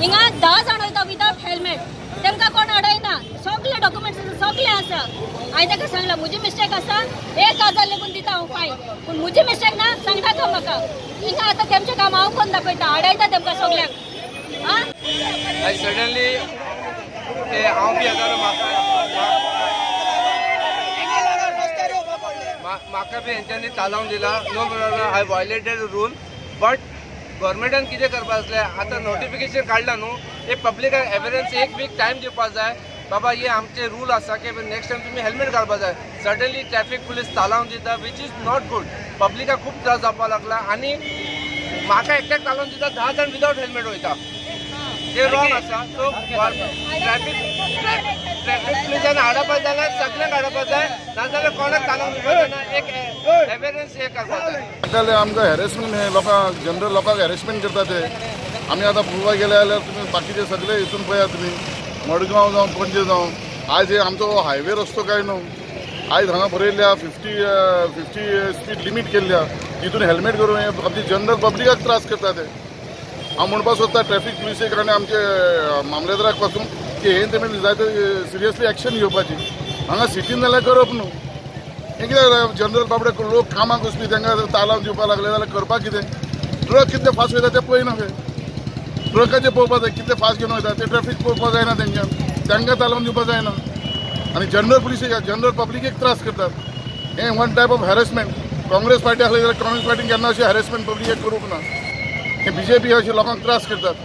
हिंगा 10 जाण वयता विदाउट हेल्मेट, तेमकां कोण अडयना. सगळे डॉक्युमेंट्स सगळे आसा. हांवें ताका सांगलां म्हजी मिस्टेक आसा, 1000 लेगून दिता हांव फायन, पूण म्हजी मिस्टेक ना सांगनाका म्हाका. हिंगा आतां तेमचें काम हांव कोण दाखयता, अडयता तेमकां सगळ्यांक. सडनली ते हांव बी येतालो, म्हाका बी हेंच्यांनी तालावन दिला. No problem, I violated rule, but गव्हर्मेंटान कितें करपा आसलें, आतां नोटिफिकेशन काडलां न्हू, एक पब्लिकाक अवेरन्स एक वीक टायम दिवपा जाय. बाबा हे आमचे रूल आसा की नेक्स्ट टायम तुमी हेल्मेट घालपा जाय. सडनली ट्रॅफिक पुलीस तालावन दिता, which is not good. पब्लिकाक खूब त्रास जावपाक लागला आनी म्हाका एकट्याक तालावन दिता, 10 जाण विदाउट हेल्मेट वयता, ते रॉंग आसा. सो ट्रॅफिक पुलिसान हाडपा जाल्यार सगळ्यांक हाडपा जाय, नाजाल्यार कोणाक तालावन दिवपा जायना. एक अवेरन्स एक करपा जाय. आमकां हॅरेसमेंट हे लोकांक, जनरल लोकांक हॅरेसमेंट करता ते. आमी आतां पळोवपाक गेले जाल्यार तुमी बाकीचे सगळे हितून पळयात, तुमी मडगांव जावं पणजे जावं, आयज हे आमचो हायवे रस्तो काय न्हू, आयज हांगा बरयल्ल्या 50 स्पीड लिमीट केल्ल्या, तितून हेल्मेट करून हे आमची जनरल पब्लिकाक त्रास करता ते. हांव म्हणपाक सोदता ट्रॅफिक पुलिसेक आनी आमचे मामलेदाराक पासून की हे तेमी जाय ते सिरियसली एक्शन घेवपाची. हांगा सिटीन जाल्यार करप न्हू, हें कितें जनरल बाबडे लोक कामाक वचपी तांकां तालावन दिवपाक लागले जाल्यार करपाक कितें? ट्रक कितले फास्ट वयता ते पळयना, ट्रकाचे पळोवपाक जाय कितले फास्ट घेवन वयता ते, ट्रॅफिक पळोवपाक जायना तेंच्यान, तांकां तालावन दिवपाक जायना. आनी जनरल पुलिसेक, जनरल पब्लिकेक त्रास करतात. हें one type of harassment. Congress party आसली जाल्यार काँग्रेस पार्टीन केन्ना अशें हॅरेसमेंट पब्लिकेक करूंक ना. हे बीजेपी अशें लोकांक त्रास करतात.